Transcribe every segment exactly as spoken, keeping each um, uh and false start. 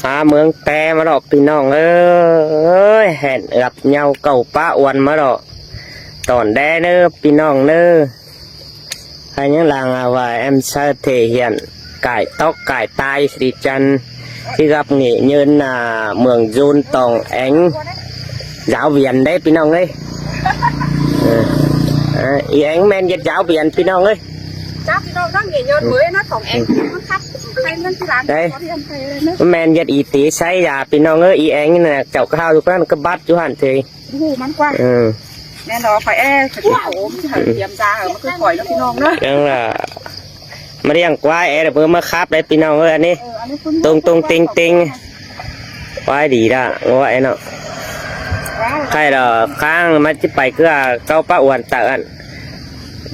Phá mướng té ꞌmá ꞌlọ ꞌpi ꞌnọng ới, hẹn gặp nhau cau pá uôn ꞌmá ꞌlọ. Tỏn đé ꞌnớ ꞌpi ꞌnọng ꞌnớ. Hay những làng à, và em sẽ thể hiện cải tóc cải tai đi chăn khi gặp nghệ nhân à, Mường Dun Tòng Ánh giáo viên đấy ꞌpi ꞌnọng ới. Ừ. À, ý Ánh ꞌmen ꞌdệt giáo viên ꞌpi ꞌnọng ới. Chắc ꞌpi ꞌnọng đang nghệ nhân mới nó Tòng Ánh nó khắp hay nó chứ làm Đấy. Có đi ăn thầy đây nữa. ꞌMen ꞌdệt y tế sai ya ꞌpi ꞌnọng ới, ý Ánh nả chảu ꞌcọ ꞌhụ ꞌchu ꞌcọ ꞌcọ bát ꞌchu hẳn thế. Hú mẳn ꞌquá. Ừ. ꞌMen đó phải e, phải ꞌcọ ốm chứ hẳn hiếm ra hả, ꞌmá ꞌcọ khỏi nó ꞌpi ꞌnọng ới. Chăng là ꞌmá ꞌliệng ꞌquá e là báu ꞌmá khắp đấy ꞌpi ꞌnọng ới, ăn ꞌnị. Ừ, ăn ꞌnị tung tung ting ting. ꞌQuá đi đa, ꞌngua e ꞌnọ. Khay là khang ꞌmá ꞌchí pay ꞌcứ à, cau pá uôn tả ăn.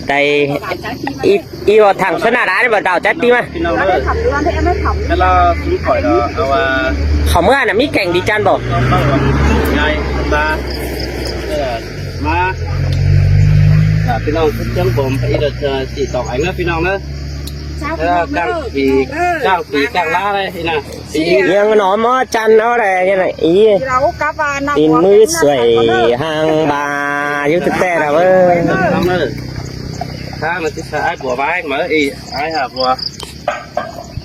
Đây, ý, ý vào thẳng sân nả đá đi, vào đảo trái tim à. ꞌPi ꞌnọng ới. Thế là cũng khỏi đó, à, Khảu ꞌmưa nả ꞌmí kẻng đi chăn bổ. Cau pá uôn, ngày, ba, ờ, má. À, ꞌpi ꞌnọng cũng chăm bom, phải đi đợt, ờ, chỉ Tòng Ánh ꞌnớ ꞌpi ꞌnọng ꞌnớ. Thế là cang phi, cang phi, cang lá đây, thì nà. Yên nó ꞌmá chăn nó đây, như này, ý. Tin ꞌmứ xuôi hàng bà, dú thực tế là bơ. Khá mà chứ sao ai bùa vái mà, ý, ai hả bùa.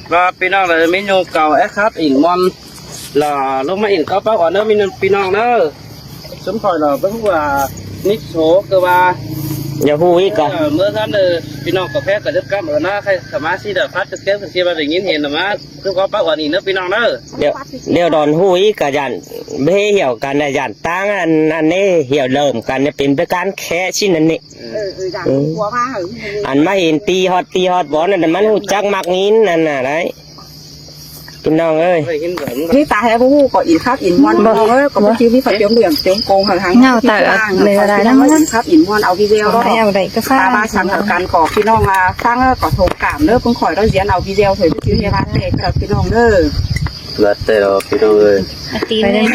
Và ꞌpi ꞌnọng là ꞌmí nhu cầu é khắp ỉn ꞌmuôn. Là ꞌlống ꞌmá ỉn cau pá uôn ꞌnớ ꞌmí ꞌpi ꞌnọng ꞌnớ. Sớm khỏi là báu hú à, ꞌnị số cơ ba. Dú hú ꞌí ꞌcọ. Ờ, ꞌmưa tháng ꞌnớ, ꞌpi ꞌnọng ꞌcọ phép ꞌcọ dứt cắp ở ná, khay khả ꞌmá ꞌsí đa phát trực tiếp, ꞌsí ꞌva đảy ꞌnghín hên ꞌnớ ꞌmá, cứ cau pá uôn ꞌnị ꞌnớ ꞌpi ꞌnọng ꞌnớ. Điêu, điêu đon hú ꞌí ꞌcọ dản, báu hê hiểu căn nả dản ꞌtáng ăn, ăn ꞌnị hiểu lơm căn nả pên báu căn khé ꞌsịn ăn ꞌnị. Ừ, ừ, dản Ừ. Ăn ꞌmá hên ti ꞌhọt, ti ꞌhọt bón ăn ꞌmắn hú chắc ꞌmặc ꞌnghín ăn nả đấy. ꞌPi ꞌnọng ới. ꞌNị ta hê báu hú ꞌcọ ỉn khắp ỉn ꞌmuôn ꞌpi ꞌnọng ới, ꞌcọ báu chứ ꞌmí phải chém điểm chém công hả hăng. Ngao ꞌpi tải ꞌnọng ꞌnị là ꞌnị ꞌmắn ỉn khắp ỉn ꞌmuôn au video đó. Em đảy ꞌcọ phang. Ta ba sắm hả căn ꞌcọ ꞌpi ꞌnọng à, phang ới ꞌcọ thông cảm ꞌnớ, ꞌpứng khỏi đó diễn au video thôi chứ hê bát tê ꞌcọ ꞌpi ꞌnọng ới. Bát tê đó ꞌpi ꞌnọng ới. Tin Phải đây.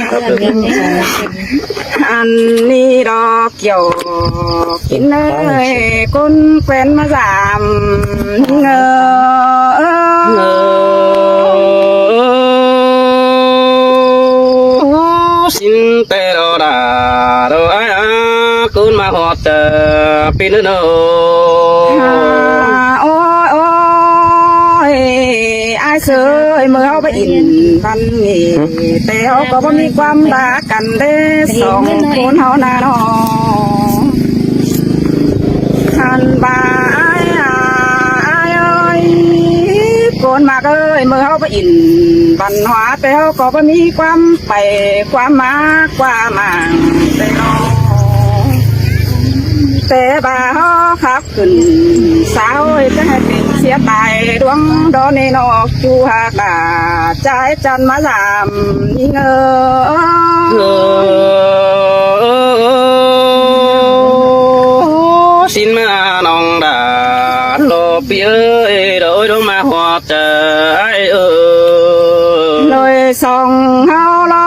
Ăn ꞌnị đó Kiẻo kính ơi, ꞌcốn quen ꞌmá dám ngờ. Xin tê đo đà đo ai á, ꞌcốn ꞌmá ꞌhọt tơ ꞌpi ꞌnớ ꞌnớ. À, ôi, ôi, ai sơi, ꞌmưa ꞌháu báu ỉn văn nghệ, té ꞌháu ꞌcọ báu ꞌmí ꞌquám đa căn đé song ꞌcốn ꞌháu ꞌnạ ꞌnọ. Hăn ba ai à, ai ơi, ꞌcốn ꞌmặc ơi, ꞌmưa ꞌháu báu ỉn văn hóa, té ꞌháu ꞌcọ báu ꞌmí ꞌquám pay, ꞌquám mák, ꞌquám mảng, té ꞌnọ. Té ba ꞌháu khắp khửn sa ơi, ꞌchớ hê pên sia tai ꞌluống đó ꞌnị ꞌnọ, ꞌchu hák đa ꞌchái chăn ꞌmá dám ꞌnị ngơ. Xin ꞌmá ꞌnọng đa lo ꞌpi ơi, đôi đôi ꞌmá ꞌhọt tơ ai ơi. Lơi song ꞌháu lo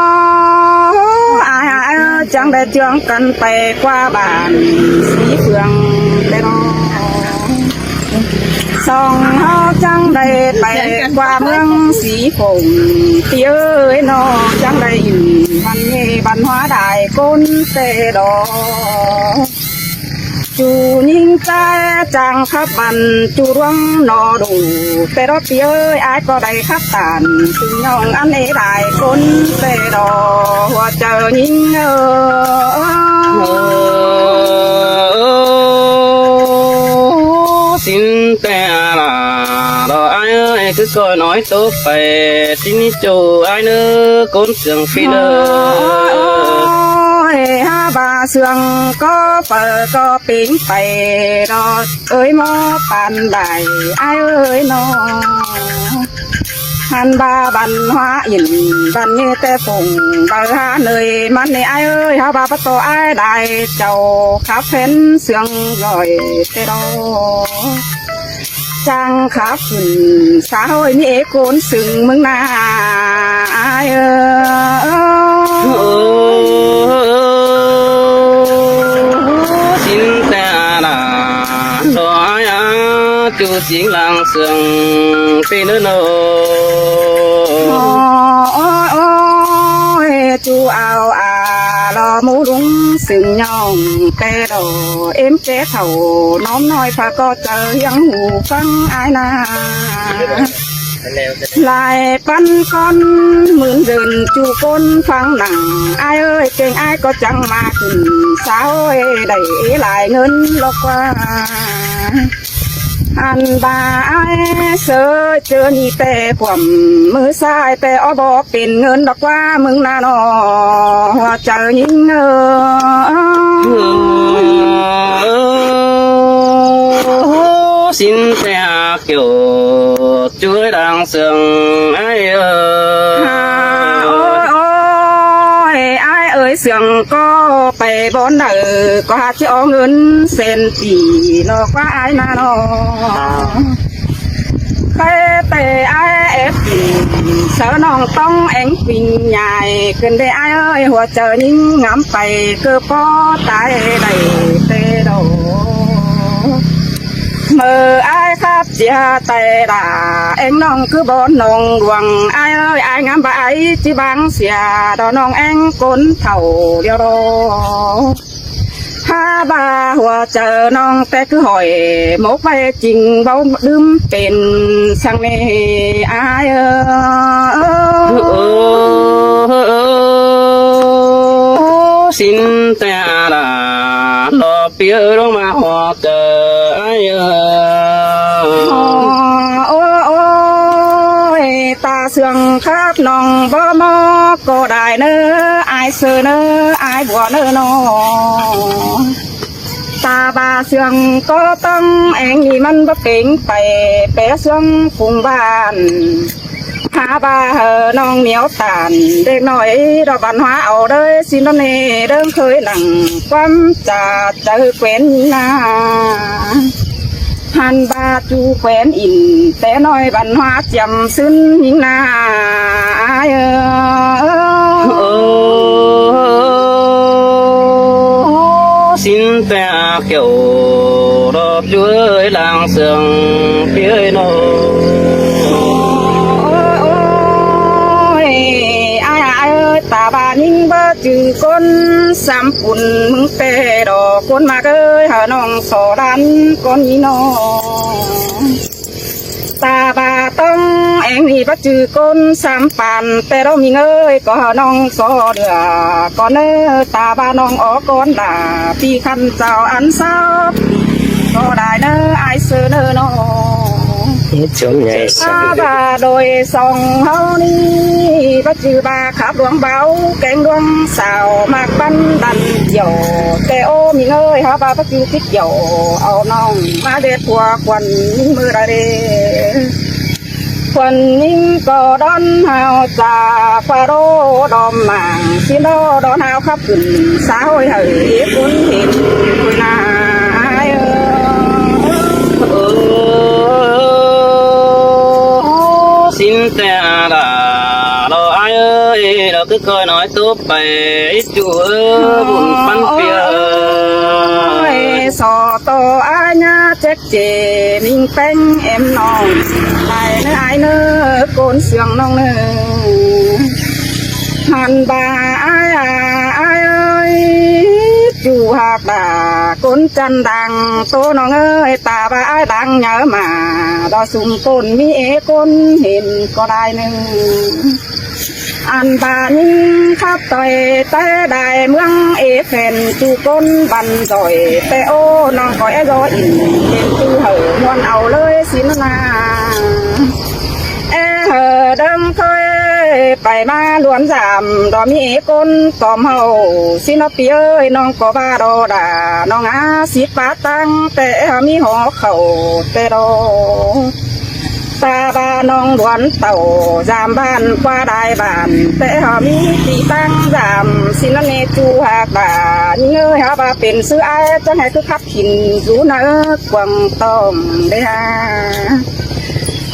ai ai ơi, chắng đảy ꞌchương căn pay ꞌquá bản Sĩ Phượng té ꞌnọ. Song ꞌháu chắng đảy pay ꞌquá ꞌmướng Sĩ Phượng ꞌpi ơi ꞌnọ, chắng đảy ỉn văn nghệ văn hóa đai ꞌcốn té đó. ꞌChu ꞌnhính ꞌchái chắng khắp bản ꞌchu ꞌluống ꞌnọ đu, té đó ꞌpi ơi, ai ꞌcọ đảy khắp tản, ꞌchu ꞌnọng ăn ê đai ꞌcốn té đó, hua chaư ꞌnhính ơ. Xin té là đó ai ơi, cứ coi nói tốt phải, xin ꞌchu ai ꞌnớ ꞌcốn sương ꞌpi ꞌnớ. Ôi, ôi, ôi, ha ba sương ꞌcọ pay ꞌcọ pính pay đó, ơi ꞌmó păn đảy ai ơi ꞌnọ. Hăn ba văn hóa ỉn văn nghệ té phung báu ha nơi ꞌmắn ꞌnị ai ơi, ꞌháu ba bắt tổ ai đai chảu khắp phén sương gọi té đó. Chắng khắp khửn sa ơi ꞌmí ê ꞌcốn sưng ꞌmướng ꞌnạ ai ơi. Xin té là đó ai á, ꞌchu chính làng sương ꞌpi ꞌnớ ꞌnớ. ꞌChu ao a lo ꞌmú ꞌluống sưng ꞌnhọng té đo, ꞌếm ké thảu ꞌnóm ꞌnọi pha ꞌcọ chaư ꞌhiếng hủ ꞌphắng ải ꞌna. Lai ꞌpắn ꞌcón ꞌmưn dưn ꞌchu ꞌcốn ꞌphắng nẳng, ải ơi, kéng ải ꞌcọ chắng ꞌmá khửn, sao ơi đảy lai ꞌngớn lỏ ꞌquá. Ăn ꞌva ải ꞌsớ ꞌchớ ꞌnị ꞌtẹ cuôm ꞌmự ꞌsái ꞌtẹ ók bók pên ꞌngớn lỏ ꞌquá ꞌmướng ꞌna ꞌnọ, ꞌhua chaư ꞌnhính ơ. ꞌSịn ꞌtẹ ác kiu ꞌchu ới đang sương ải ơ. Ôi, ôi, ải ơi, sương ꞌcọ pay bón đaư ꞌcọ hák ꞌchí ók ꞌngớn sen tỉ lỏ ꞌquá ải ꞌna ꞌnọ. Khay ꞌtẹ ải ép tỉnh, sáư ꞌnọng ꞌtóng ꞌéng pinh nhai, ꞌcứn đé ải ơi, ꞌhua chaư ꞌnhính ngắm pay ꞌcọ ꞌpó tai đảy ꞌtẹ đo. ꞌMự ải khắp ꞌchía ꞌtẹ đa, ꞌéng ꞌnọng ꞌcứ bón ꞌnọng luông, ải ơi, ải ngắm ꞌva ải ꞌchí báng sia, đo ꞌnọng ꞌéng ꞌcốn thảu điêu đo. Hák ꞌva ꞌhua chaư ꞌnọng ꞌtẹ ꞌcứ hỏi, mốc ꞌvạy ching báu đưm pên săng ꞌnị ải ơ. ꞌSịn ꞌtẹ đa lo ꞌpi ơi ꞌluống ꞌmá ꞌhua chaư ải ơ. Ôi, ôi, ta sương khắp ꞌnọng báu mốc ꞌcọ đai ꞌnớ, ải ꞌsớ ꞌnớ, ải bua ꞌnớ ꞌnọ. Ta ꞌva sương ꞌcọ ꞌtóng ꞌéng ꞌnị ꞌmắn báu pêng pay pé ꞌsuống phung ꞌván. Hák ꞌva hảư ꞌnọng ꞌnéo tản đếc ꞌnọi đo văn hóa au đới ꞌsịn ꞌnặn ꞌnị, đơng khới nẳng ꞌquám ꞌchạ chaư quén ꞌnị ꞌna. Hăn ꞌva ꞌchu quén ỉn té ꞌnọi văn hóa chiêm ꞌsứn ꞌnhính ꞌna ải ơ. ꞌSịn ꞌtẹ ác kiu lo ꞌchu ới đang sương ꞌpi ơi ꞌnọ. Ôi, ôi, ôi, ải, ải ơi, ta ꞌva ꞌnhính báu ꞌchư ꞌcốn sam pun ꞌmứng ꞌtẹ đo ꞌcốn ꞌmặc ơi, hảư ꞌnọng so đan ꞌcốn ꞌnị ꞌnọ. Ta ꞌva ꞌtóng ꞌéng ꞌnị báu ꞌchư ꞌcốn sam pan ꞌtẹ đo ꞌmính ơi, ꞌcọ hảư ꞌnọng so đưa ꞌcọ ꞌnớ. Ta ꞌva ꞌnọng ók ꞌcốn đa ꞌpi khăn chảu ăn sắp ꞌcọ đai ꞌnớ, ải ꞌsớ ꞌnớ ꞌnọ. Hák ꞌva đôi song ꞌháu ꞌnị báu ꞌchư ꞌva khắp ꞌluống báu kéng ꞌluống sao ꞌmặc ꞌpắn đăn dẻo. ꞌTẹ ơ ꞌmính ơi, hák ꞌva báu ꞌchư kít dẻo au ꞌnọng ꞌmá ꞌdệt ꞌhua khuôn ꞌmí ꞌmự đa đê. Khuôn ꞌnhính ꞌcọ đón hảư ꞌchạ ꞌquá đô đom mảng, ꞌsịn đô đón hảư khắp khửn, sao ơi hảư ꞌcốn hên ꞌcốn ꞌna ải ơ. ꞌSịn ꞌtẹ đa lo ải ơi, lo ꞌcứ ꞌcoi ꞌnọi tốp pay ꞌchu ơ, bun ꞌpắn ꞌpi ơi. Ôi, so tô ải ꞌnhá chếp chê ꞌmính ꞌpéng ém ꞌnọng, lai ꞌnớ ải ꞌnớ, ꞌcốn sương ꞌnọng ꞌnớ. Hăn ꞌva ải a, ải ơi, ꞌchu hák đa ꞌcốn chăn đang tô ꞌnọng ơi, ta ꞌva ải đang nháư ꞌmá, đo sung ꞌcốn ꞌmí ꞌcốn hên ꞌcọ đai ꞌnớ. Ăn ꞌva ꞌnhính khắp ꞌtoi té đai ꞌmướng ê phén ꞌchu ꞌcốn băn doi té ơ ꞌnọng ꞌcọ é doi ỉn pên ꞌchu hảư ꞌmuôn au ꞌlới ꞌsịn ꞌna. É hảư đơng khới pay ꞌmá ꞌluôn dăm đo ꞌmí ê ꞌcốn tóm hảư ꞌsịn ꞌnọ ꞌpi ơi, ꞌnọng ꞌcọ ꞌva đo đa ꞌnọng a síp pá ꞌtáng té hảư ꞌmí hó khảu té đo. Ta ꞌva ꞌnọng ꞌluôn tảu dăm ꞌván ꞌquá đai ꞌván té hảư ꞌmí ti ꞌtáng dăm ꞌsịn ꞌnặn ꞌnị ꞌchu hák đa ꞌnhính ơi, hák ꞌva pên ꞌsứ ải chắng hảư ꞌcứ khắp khỉn dú ꞌnặn cuông tỏng đé ha.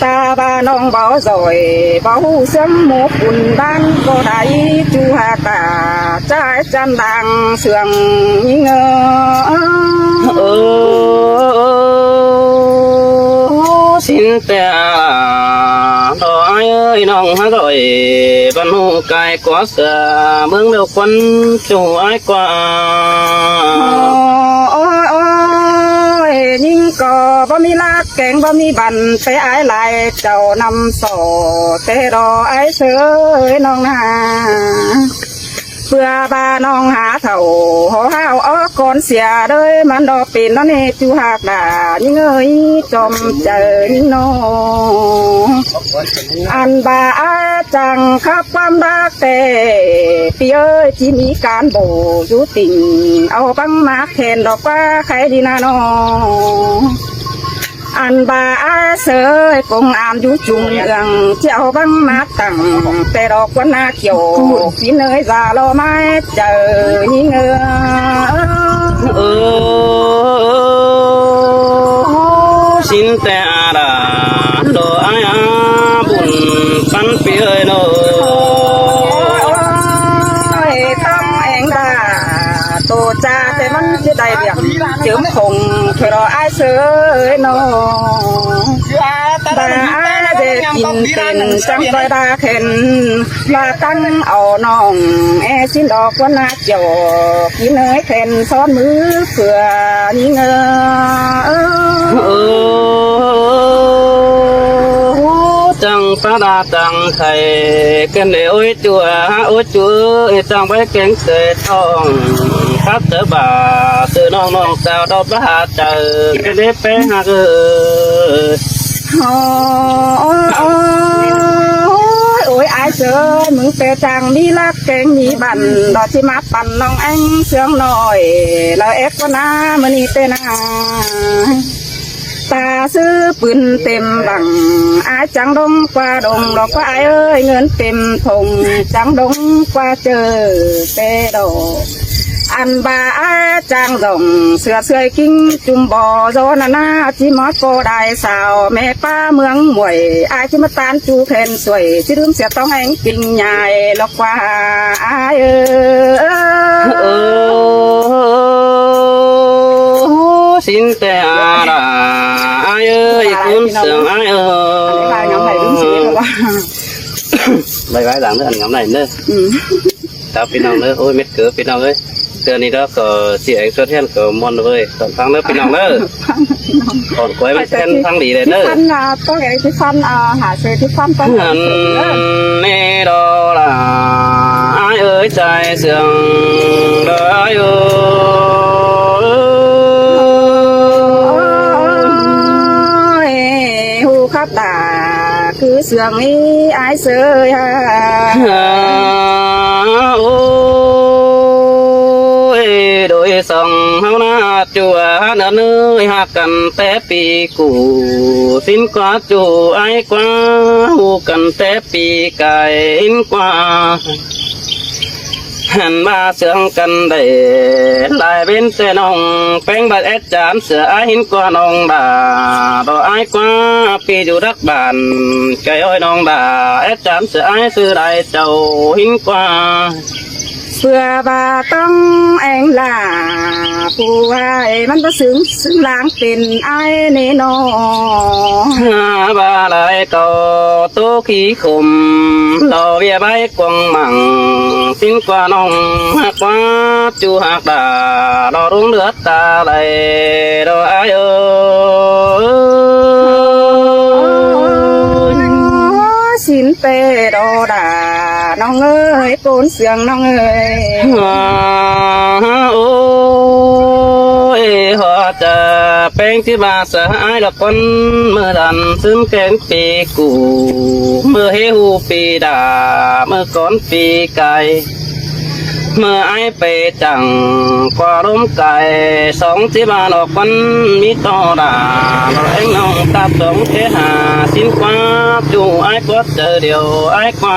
Ta ꞌva ꞌnọng báu doi báu ꞌhụ ꞌsướng mốc pun ꞌván ꞌcọ đai ꞌchu hák đa ꞌchái chăn đang sương ꞌnhính ơ. Sính ꞌtẹ a, ꞌlọ ải ơi, ꞌnọng hák ꞌlọi băn ꞌhụ cai ꞌcọ sia ꞌmướng ꞌlẹo ꞌquăn ꞌchu ải ꞌquá. Ôi, ôi, ôi, ꞌnhính ꞌcọ báu ꞌmí lác kéng báu ꞌmí băn, té ải lai chảu ꞌnăm so, té ꞌlọ ải ꞌsới ꞌnọng na. ꞌPưa ꞌva ꞌnọng hák thảu hảư hảư ók ꞌcốn sia ꞌlới ꞌmắn ꞌlọ pên ꞌnón ꞌnị ꞌchu ꞌhặc đa ꞌnhính ơi, chom chaư ꞌnhính ꞌnọ. Ăn ꞌva ải chắng khắp ꞌquám bác ꞌtẹ, ꞌpi ơi, ꞌchí ꞌmí cán bộ dú tỉnh au băng mác khen ꞌlọ ꞌquá khay đi ꞌna ꞌnọ. Ăn ꞌva ải ꞌsới công an dú chung ương ꞌchí au băng mác tẳng, té ꞌlọ ꞌquá ꞌna kiẻo ꞌpi ơi, da ꞌlọ ꞌmá chaư ꞌnhính ơi. Ơ, sính ꞌtẹ a, ꞌlọ ải a, bun ꞌpắn ꞌpi ơi ꞌnọ. Ôi, ꞌtong eng đa, tô cha té ꞌmắn ꞌchí đảy ꞌviạk chớm khong, ꞌchớ ꞌlọ ải ꞌsới ꞌnọ. Đa ải dệt kin tên chắng ꞌcoi đa khen, ꞌva tẳng au ꞌnọng é sính ꞌlọ ꞌquá ꞌna kiẻo, ꞌpi ơi khen son ꞌmứ ꞌpưa ꞌnhính ơi. Ơ, chắng pá đa chắng khay, khen đảy ôi ꞌchu a, ôi ꞌchu ơi, chắng báu kéng ꞌsới ꞌtong, khắp ꞌtớ ba, ꞌsứ ꞌnọng ꞌnọng chảu đọt bá hảư chaư, khen đảy pé hảư ơi. Ôi, ôi, ôi, ôi, ải ꞌsới, ꞌmứng ꞌtẹ chắng ꞌmí lác kéng ꞌmí băn, ꞌlọ ꞌchí ꞌmá păn ꞌnọng eng ꞌsướng ꞌnọi, ꞌlẹo é ꞌquá ꞌna ꞌmự ꞌnị ꞌtẹ ꞌna. Ta ꞌsứ pưn têm băng, ải chắng đông ꞌquá đông ꞌlọ ꞌquá ải ơi, ngớn têm thông chắng đông ꞌquá chaư ꞌtẹ ꞌlọ. Ăn ꞌva ải chắng dỏng sửa sưới king chum bo ꞌdọn ꞌna ꞌna, ꞌchí ꞌmá ꞌpo đai sao ꞌme ꞌpa ꞌmướng muối, ải ꞌchí ꞌmá ꞌtan ꞌchu khen suối, ꞌchí ꞌlứm sia ꞌtong eng kin nhai ꞌlọ ꞌquá ải ơi. Ơ, sính ꞌtẹ a, ải ơi, ꞌcốn sương ải ơi. Bái bái dáng ꞌnớ, ăn ngắm đảy ꞌnớ. Chảu ꞌpi ꞌnọng ꞌnớ, ôi, mết cứ ꞌpi ꞌnọng ơi. Tưa ꞌnị ꞌlọ ꞌcọ ꞌchí eng ꞌsuôn ꞌhiên ꞌcọ ꞌmuôn ꞌnớ ꞌvới. Tỏn ꞌphắng ꞌnớ ꞌpi ꞌnọng ꞌnớ. Tỏn quái ꞌmắn khen ꞌphắng đi đảy ꞌnớ. Ăn ꞌtó eng ꞌchí ꞌphắn, à, hả sới ꞌchí ꞌphắn ꞌtó eng. Ăn ꞌnị ꞌlọ đa, ải ơi, ꞌchái sương đa ải ơi. Ôi, hú khắp đa cứ sương ꞌnị ải ꞌsới ha. Ôi, đôi song ꞌháu ꞌna ꞌchu a, ꞌnớ ꞌnới hák căn té ꞌpi củ, sính ꞌquá ꞌchu ải ꞌquá, hú căn té ꞌpi cai ꞌhính ꞌquá. Hẳn ꞌva sương căn đảy lai ꞌvến ꞌtẹ ꞌnọng, péng bát é chám sửa ải ꞌhính ꞌquá ꞌnọng đa, ꞌlọ ải ꞌquá ꞌpi dú đắc bản, cai ôi ꞌnọng đa, é chám sửa ải ꞌsứ đảy chảu ꞌhính ꞌquá. ꞌPưa ꞌva ꞌtong eng đa, ꞌpưa ải ꞌmắn ꞌva sương, sương láng pên ải ꞌnị ꞌnọ. ꞌVa lai ꞌcọ tô kí khôm, ꞌlọ ꞌviạk bái cuông mẳng, sính ꞌquá ꞌnọng hák ꞌquá ꞌchu hák đa, ꞌlọ rung ꞌlứa ta lai ꞌlọ ải ơi. Sính ꞌtẹ ꞌlọ đa ꞌnọng ơi, ꞌcốn sương ꞌnọng ơi. Ôi, ꞌhọt ꞌchạ péng ꞌchí ꞌva sửa ải ꞌlọ ꞌcốn, ꞌmự đan sưn kén ꞌpi củ, ꞌmự ꞌhế hu ꞌpi đa, ꞌmự cón ꞌpi cai. ꞌMự ải pay chắng ꞌquá ꞌlốm cai, song ꞌchí ꞌva ꞌlọ ꞌcốn ꞌmí ꞌto đa, ꞌlọ eng ꞌnọng táp song ké ha, sính ꞌquá ꞌchu ải ꞌquá chaư điêu ải ꞌquá.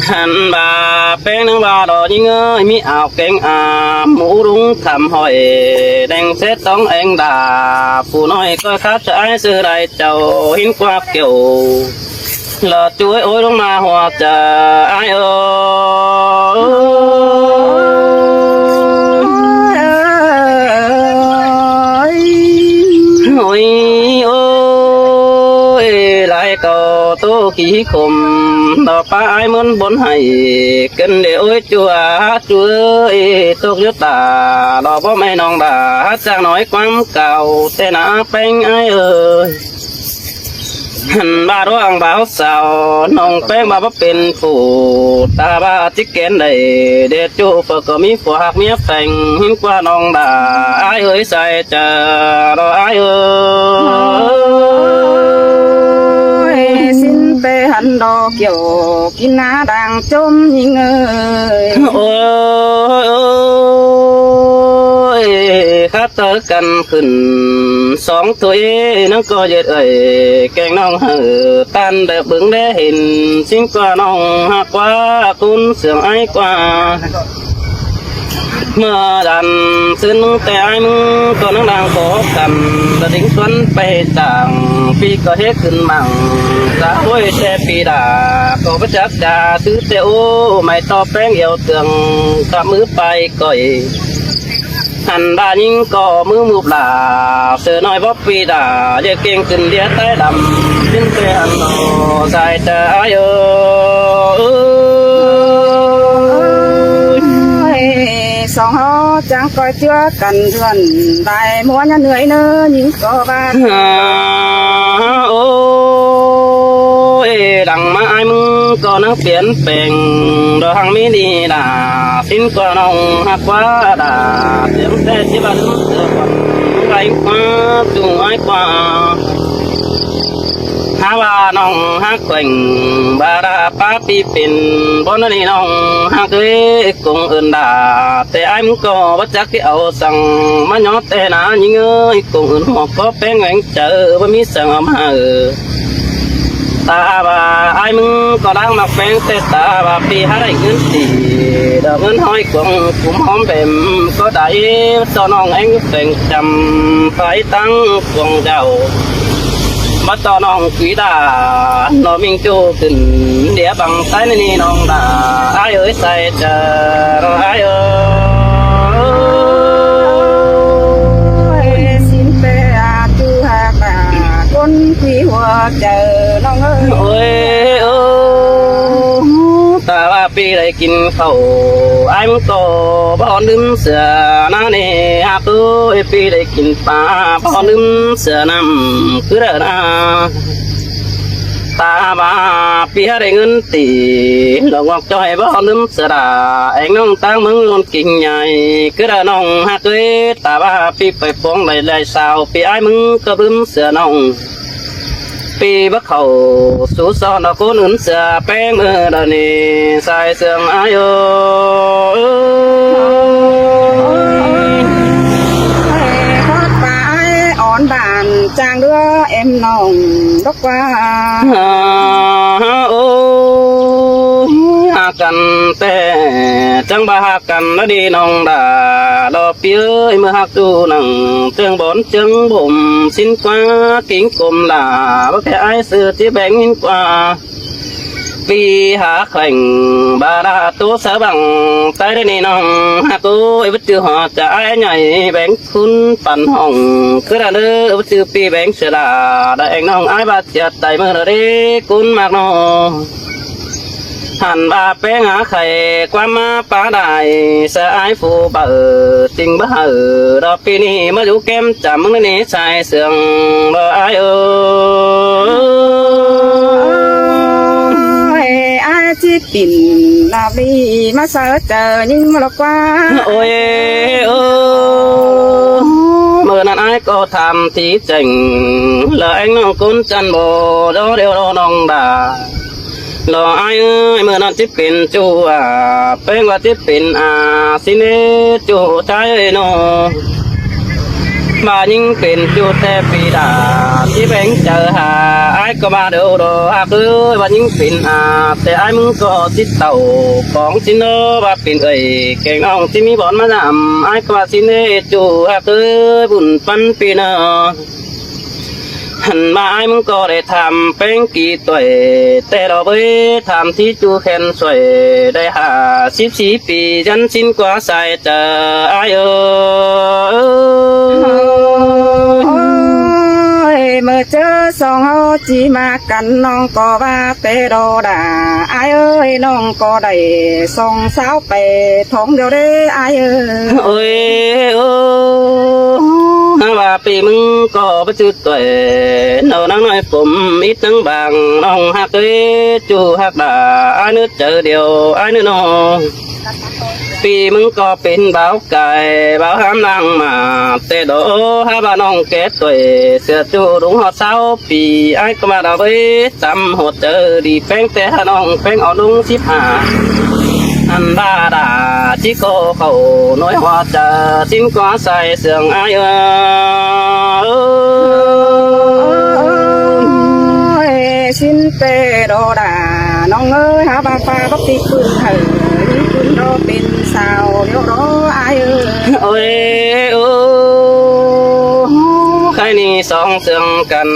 Hẳn ꞌva péng ꞌnưng ꞌva ꞌlọ ꞌnhính ơi, ꞌmí ao kéng a, mú rung khăm hỏi, đeng sét tong eng đa, phủ ꞌnọi ꞌcoi khắp sửa ải ꞌsứ đảy chảu ꞌhính ꞌquá kiẻo. ꞋLọ ꞌchu ơi ôi ꞌlống ꞌma ꞌhọt ꞌchạ ải ơi. Ôi. kí khôm, đo pá ải ꞌmớn bón hảy, ꞌcứn đê ối ꞌchua, ꞌchu ơi, tốc dú ta, đo bók ꞌmạy ꞌnọng đa, chang nói quảng cáo, té nả ꞌpéng ải ơi. Hăn ꞌva đua̱ng báo sao, ꞌnọng ꞌpéng ꞌva báu pên phủ, ta ꞌva ꞌchí kén đảy, đê ꞌchu phở ꞌcọ ꞌmí phủ ꞌhặc ꞌmía pheng, ꞌhịn ꞌquá ꞌnọng đa, ải ơi sai ꞌchạ, đo ải ơi. Ôi, ꞌsịn ꞌpẹ hăn đo kiẻo, kin nả đang chôm ꞌnhính ơi. Ôi, ôi, khắp ꞌtớ căn khửn song thôi, ꞌnăng ꞌcọ ꞌdệt ơi, kéng ꞌnọng hảư, ꞌtan đe bớng đe hên, ꞌsịn ꞌquá ꞌnọng ꞌhặc ꞌquá, ꞌcốn sương ải ꞌquá. ꞌMưa đan ꞌsướng té ải ꞌmứng ꞌcọ ꞌnăng đang có căn, đa đính tuấn pay tảng, ꞌpi ꞌcọ ꞌhế khửn mảng, ta ꞌhôi té ꞌpi đa, ꞌcọ báu chắc chả, thứ té ô, ꞌmạy ꞌto ꞌpéng iẻo tường, cắp ꞌmứ pay ꞌcọi. Hăn ꞌva ꞌnhính ꞌcọ ꞌmứ múp lả, sửa ꞌnọi bók ꞌpi đa, ꞌdệt kéng khửn đĩa ꞌtái đăm, ꞌsịn ꞌpẹ hăn đo, sai ꞌchạ ải ơi. Ôi, song ꞌháu chắng ꞌcoi ꞌchưa căn ꞌdọn, đảy ꞌmúa nhá ꞌnưới ꞌnớ ꞌnhính ꞌcọ ꞌva. Ôi, lăng ꞌmá ải ꞌmứng ꞌcọ ꞌnăng piến peng, đo hăng ꞌmí đi đa, ꞌsịn ꞌquá ꞌnọng ꞌhặc ꞌquá đa, tiếng té ꞌchí ꞌva đứm sửa quảng, ꞌvạy ꞌquá, ꞌchu ải ꞌquá. Hák ꞌva ꞌnọng ꞌhặc khuêng, ꞌva đa pá ꞌpi pên, bón ꞌnị ꞌnọng ꞌhặc ới, ꞌcóng ưn đa, té ải ꞌmứng ꞌcọ báu chắc ꞌchí au săng, ꞌmá ꞌnhó té nả ꞌnhính ơi, ꞌcóng ưn ꞌhọt ꞌcó ꞌpéng ꞌvén chaư, báu ꞌmí săng au ꞌmá ư. Ta ꞌva ải ꞌmứng ꞌcọ đang ꞌmặc ꞌpéng, té ta ꞌva ꞌpi hák đảy ꞌngớn tỉ, đo ꞌngớn ꞌhọi cuông cúm hóm bẻm, ꞌcọ đảy ꞌto ꞌnọng ꞌéng pheng chăm, pay tẳng cuông dau. ꞌMá ꞌto ꞌnọng quí đa, nó ꞌminh ꞌchu khửn, đĩa băng ꞌtái ꞌnị ꞌnọng đa, ải ơi sai ꞌchạ, đo ải ơi. Ôi, ꞌsịn ꞌpẹ ꞌchu ꞌhặc ꞌcốn quí hua chaư ꞌnọng ơi. Ôi, ơ, ta ꞌva ꞌpi đảy kin khảu, ải ꞌmứng ꞌcọ báu ꞌhọn đứm sửa ꞌnớ ꞌnị, ꞌhặc ơi, ꞌpi đảy kin pá, báu ꞌhọn đứm sửa ꞌnặm, cứ đa ꞌnớ. Ta ꞌva ꞌpi hák đảy ꞌngớn tỉ, lỏ ꞌngọk ꞌchoi báu ꞌhọn đứm sửa đa, ꞌéng ꞌnọng ꞌtáng ꞌmướng ꞌlốn kin nhai, cứ đa ꞌnọng ꞌhặc ới, ta ꞌva ꞌpi pay phuông đảy lai sao, ꞌpi ải ꞌmứng ꞌcọ đứm sửa ꞌnọng. ꞌPi báu khảu sú son nó ꞌcốn ứn sửa ꞌpéng ꞌmưa đa ꞌnị, sai sương ải ơi. Ôi, khót pay ón bản chang đứa em ꞌnọng đốc ꞌquá. Ơ, ơ, ꞌhặc căn té, chắng ꞌva ꞌhặc căn ꞌnớ đi ꞌnọng đa, đo ꞌpi ơi, ꞌmưa ꞌhặc ꞌchu nẳng, ꞌchương bón ꞌchương bôm, ꞌsịn ꞌquá, kính côm lả, báu kẻ ải sư ꞌchí béng ꞌhịn ꞌquá. ꞌPi hák khuêng, ꞌva đa ꞌtố sáư băng, ꞌtái đé ꞌnị ꞌnọng, ꞌhặc ơi, báu ꞌchư ꞌhọt ꞌchạ ải nhảy, béng khun păn hỏng, cứ đa đơ, báu ꞌchư ꞌpi béng sửa đa, đa ꞌéng ꞌnọng ải ꞌva ꞌchưa tai ꞌmưa đa đế, khun ꞌmặc ꞌnọ. Hẳn ꞌva ꞌpéng hák khay, ꞌquám ꞌmá pá đảy, sa ải phủ baư, ꞌchịng báu hảư, đo ꞌpi ꞌnị ꞌmá dú kém chăm ꞌmứng ꞌnị sai sương, báu ải ơi. Ôi, ải ꞌchí pin ꞌnạp đi, ꞌmá sáư chaư ꞌnhính ꞌmá lỏ ꞌquá. Ôi, ơ, ꞌmưa ꞌnặn ải ꞌcọ tham thí chẻng, lỏ ꞌéng ꞌnọng ꞌcốn chăn bô, đo điêu đo ꞌnọng đa. Lỏ ải ơi, ꞌmưa ꞌnặn ꞌchí pên ꞌchu a, ꞌpéng ꞌva ꞌchí pên a, ꞌsịn ꞌnê ꞌchu ꞌchái ơi ꞌnọ. ꞌVa ꞌnhính pên ꞌchu té ꞌpi đa, ꞌchí béng chaư ha, ải ꞌcọ ꞌva điêu đo ꞌhặc ơi, ꞌva ꞌnhính pên a, té ải ꞌmứng ꞌcọ ꞌchí tảu, cóng ꞌsịn ꞌnớ ꞌva pên ơi, kéng ꞌnọng ꞌchí ꞌmí bón ꞌmá dăm, ải ꞌcọ ꞌva ꞌsịn ꞌnê ꞌchu ꞌhặc ơi, bun păn ꞌpi ꞌnớ. Hẳn ꞌva ải ꞌmứng ꞌcọ đảy tham ꞌpéng kỉ tuổi, té lỏ bới tham thí ꞌchu khen suối, đảy ha síp sí ꞌpi dăn ꞌsịn ꞌquá sai ꞌchạ ải ơi. ꞌmự ꞌchớ song ꞌháu ꞌchí ꞌmá căn ꞌnọng ꞌcọ ꞌva ꞌtẹ đo đa. Ải ơi, ꞌnọng ꞌcọ đảy song sáo pay thong điêu đé ải ơi. Ôi, ơ, hák ꞌva ꞌpi ꞌmứng ꞌcọ báu chứ ꞌtoi, ꞌnọng ꞌnăng ꞌnọi phôm ít ꞌnăng bang, ꞌnọng ꞌhặc ới ꞌchu ꞌhặc đa, ải ꞌnứ chaư điêu ải ꞌnứ ꞌnọ. ꞌPi ꞌmứng ꞌcọ pên báo cai báo hám ꞌnáng ꞌmá, ꞌtẹ đo hák ꞌva ꞌnọng ké ꞌtoi, sia ꞌchu đúng ꞌhọt sáo ꞌpi, ải ꞌcọ ꞌva đa ꞌvới chăm ꞌhọt chaư đi ꞌpéng ꞌtẹ hák ꞌnọng ꞌpéng au đúng síp hả. Ăn ꞌva đa ꞌchí ꞌcọ khảu ꞌnọi ꞌhọt chaư ꞌsịn ꞌcọ sai sương ải ơi. Ôi, ꞌsịn ꞌtẹ đo đa, ꞌnọng ơi, hák ꞌva ꞌpa báu ꞌpi ꞌcứn hảư, ꞌnhính ꞌcứn đo pên sáo điêu đo ải ơi. Ôi, ơ, khay ꞌnị song sương căn,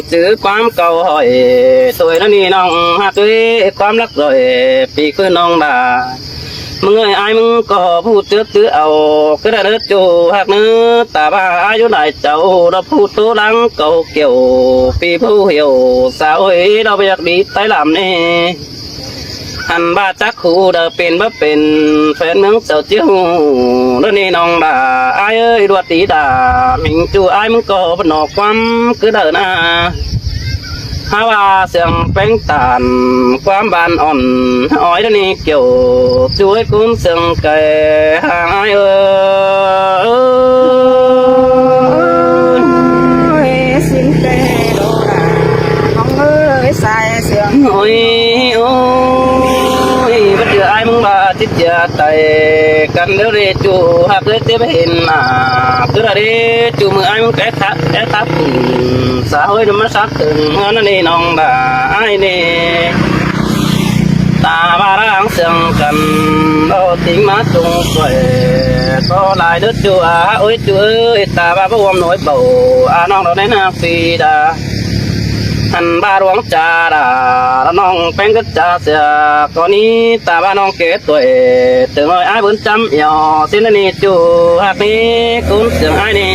chứ ꞌquám cáu hỏi, ꞌtoi ꞌnặn ꞌnị ꞌnọng ꞌhặc ới, ꞌquám lắc rồi, ꞌpi ꞌcứn ꞌnọng đa. ꞌMứng ơi, ải ꞌmứng ꞌcọ ꞌpú ꞌchớ tứ au, ꞌcứ đa ꞌnớ ꞌchu ꞌhặc ꞌnớ, ta ꞌva ải dú lai chảu, đo ꞌpú ꞌtố lăng cáu kiẻo, ꞌpi ꞌpú hiẻo, sa ôi, đo ꞌviạk đi ꞌtái ꞌlam ꞌnị. Ăn ꞌva chắc khu đa pên báu pên, phén ꞌmướng sau ꞌchí ꞌhụ, ꞌnặn ꞌnị ꞌnọng đa, ải ơi, đuột đi đa, ꞌmính ꞌchu ải ꞌmứng ꞌcọ báu ꞌnọ ꞌquám ꞌcứ đaư ꞌna. Hák ꞌva sương ꞌpéng tản, ꞌquám ban ỏn, ói ꞌnị kiẻo, ꞌchu ới ꞌcốn sương cai, hák ải ơi. Ôi, ꞌsịn ꞌtẹ đo đa, ꞌnọng ơi, sai sương. Ôi, ôi, báu ꞌchư ải ꞌmứng ꞌva chít ꞌchưa tai, căn điêu đi ꞌchu ꞌhặc ới ꞌtẹ báu hên ꞌna, ꞌcứ đa đi ꞌchu ꞌmự ải ꞌmứng ké thắp, ké thắp, sa ôi, nó ꞌmá sắp tưng, ꞌnặn ꞌnị ꞌnọng đa, ải ꞌnị. Ta ꞌva đang sương căn, đo tính ꞌmá chung quay, ꞌcọ lai đớt ꞌchu a, ôi ꞌchu ơi, ta ꞌva báu ꞌhuôm ꞌnọi báu, a ꞌnọng đo ꞌnén ꞌna ꞌpi đa. Ăn ꞌva ꞌluống cha đa, đa ꞌnọng ꞌpéng cất cha sia, ꞌcọ ꞌnị ta ꞌva ꞌnọng ké ꞌtoi, tưng ꞌnọi ải bớn chăm eo, ꞌsịn ꞌnị ꞌchu ꞌhặc ꞌnị, ꞌcốn sương ải ꞌnị.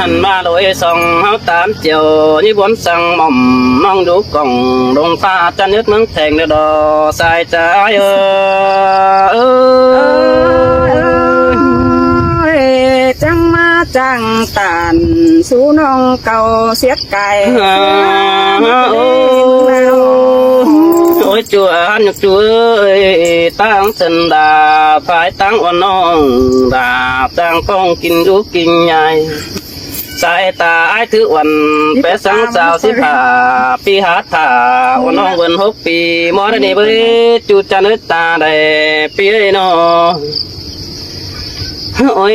Ăn ꞌva lối song ꞌháu tán chiêu, ꞌnhí bón săng mỏm, ꞌnọng dú cỏng, đông pha chăn ứt ꞌmướng theng đa đo, sai cha ải ơi. Ôi, chắng ꞌmá chắng tản, sú ꞌnọng cáu siết cai. Ôi, ꞌchu ăn nhục ꞌchu ơi, ꞌtáng sân đa, phái ꞌtáng uôn ꞌnọng đa, ꞌtáng ꞌpóng kin dú kin nhai. Sai ta ải thứ uôn, pé săng sao síp hả, ꞌpi hák thả, uôn ꞌnọng vươn hốc ꞌpi, ꞌmó đa ꞌnị bới, ꞌchu chăn ứt ta đảy, ꞌpi ơi ꞌnọ. Ôi,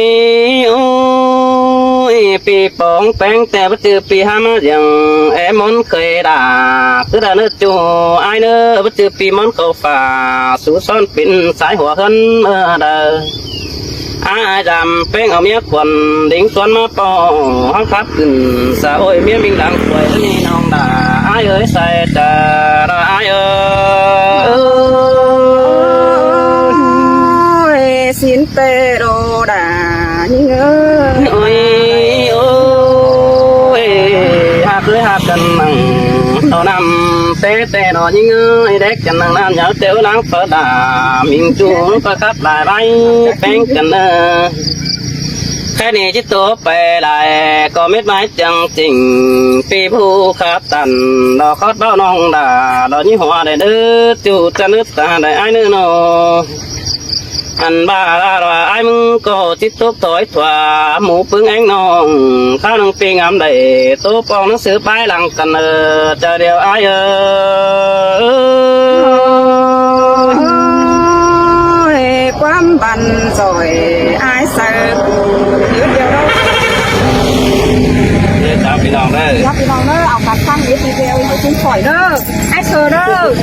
ôi, ꞌpi póng ꞌpéng ꞌtẹ báu ꞌchư ꞌpi hák ꞌmá dẻng, é món khơi đa, ꞌcứ đa ꞌnớ ꞌchu, ải ꞌnớ báu ꞌchư ꞌpi món khảu phả, sú son pên sai hua ꞌhướn ꞌmưa đaư. Ải dăm ꞌpéng au ꞌmía khuôn, đính suôn ꞌmá ꞌpọ, hák khắp cửn, sa ôi ꞌmía ꞌminh đang khuôi, ꞌnị ꞌnọng đa, ải ơi, sai ta đa ải ơi. Ôi, ꞌsịn ꞌtẹ đo đa, ꞌnhính ơi. Ôi, ôi, hák ới hák căn ꞌnăng, đo năm ꞌtẹ ꞌtẹ đo ꞌnhính ơi, đéc căn ꞌnăng ꞌnặn nháư ꞌtẹ ꞌláng phá đa, ꞌmính ꞌchu ꞌmá khắp lai bái, ꞌpéng căn ơ. Khay ꞌnị ꞌchí tô pay lai, ꞌcọ mết mái chăng chỉnh, ꞌpi ꞌpú khắp tản, đo khót báu ꞌnọng đa, đo ꞌnhính hua đảy đớt, ꞌchu chăn ứt ta đảy ải ꞌnớ ꞌnọ. Ăn ꞌva đa đo ải ꞌmứng ꞌcọ chít tốp thói thua, mú ꞌpứng éng ꞌnọng, kháo ꞌnăng ꞌpi ngắm đảy, tốp ꞌpóng ꞌnăng sư bái lăng căn ơ, cha điêu ải ơi. Ôi, ꞌquám băn doi, ải saư ꞌcọ ứt điêu đaư. Chào ꞌpi ꞌnọng đaư. Chào ꞌpi ꞌnọng đaư, au căn ꞌphắng ứt đi điêu, ứt ꞌchí khỏi đaư. Ải saư đaư.